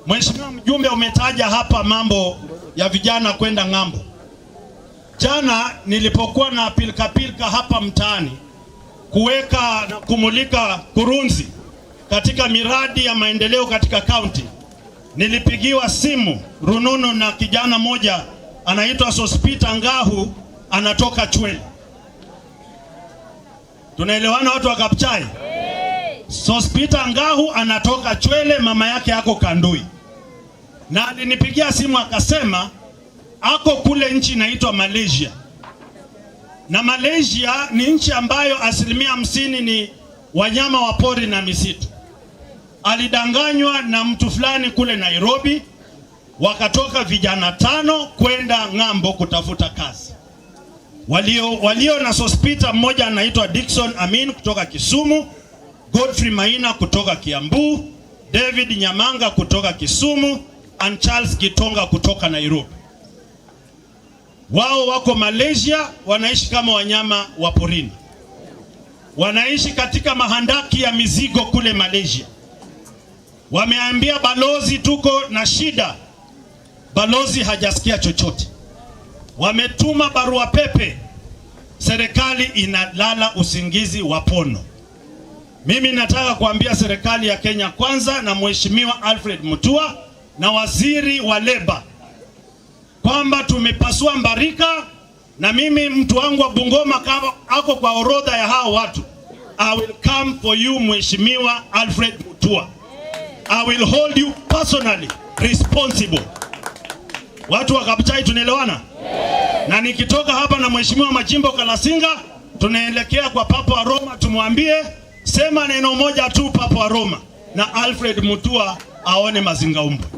Mheshimiwa mjumbe, umetaja hapa mambo ya vijana kwenda ng'ambo. Jana nilipokuwa na pilka pilka hapa mtaani kuweka na kumulika kurunzi katika miradi ya maendeleo katika kaunti, nilipigiwa simu rununu na kijana mmoja anaitwa Sospita Ngahu, anatoka Chwele. Tunaelewana watu wa Kabuchai? Sospita Ngahu anatoka Chwele, mama yake ako Kandui, na alinipigia simu akasema ako kule nchi inaitwa Malaysia, na Malaysia ni nchi ambayo 50% ni wanyama wa pori na misitu. Alidanganywa na mtu fulani kule Nairobi, wakatoka vijana tano kwenda ng'ambo kutafuta kazi. Walio na Sospita, mmoja anaitwa Dickson Amin kutoka Kisumu, Godfrey Maina kutoka Kiambu, David Nyamanga kutoka Kisumu and Charles Gitonga kutoka Nairobi. Wao wako Malaysia, wanaishi kama wanyama wa porini, wanaishi katika mahandaki ya mizigo kule Malaysia. Wameambia balozi tuko na shida, balozi hajasikia chochote. Wametuma barua pepe, serikali inalala usingizi wa pono. Mimi nataka kuambia serikali ya Kenya Kwanza na Mheshimiwa Alfred Mutua na waziri wa leba kwamba tumepasua mbarika, na mimi mtu wangu wa Bungoma kama ako kwa orodha ya hao watu, I will come for you, Mheshimiwa Alfred Mutua. I will hold you personally responsible. Watu wa Kabuchai tunaelewana? Na nikitoka hapa na Mheshimiwa Majimbo Kalasinga tunaelekea kwa Papa wa Roma, tumwambie sema neno moja tu Papa wa Roma, na Alfred Mutua aone mazingaumbwe.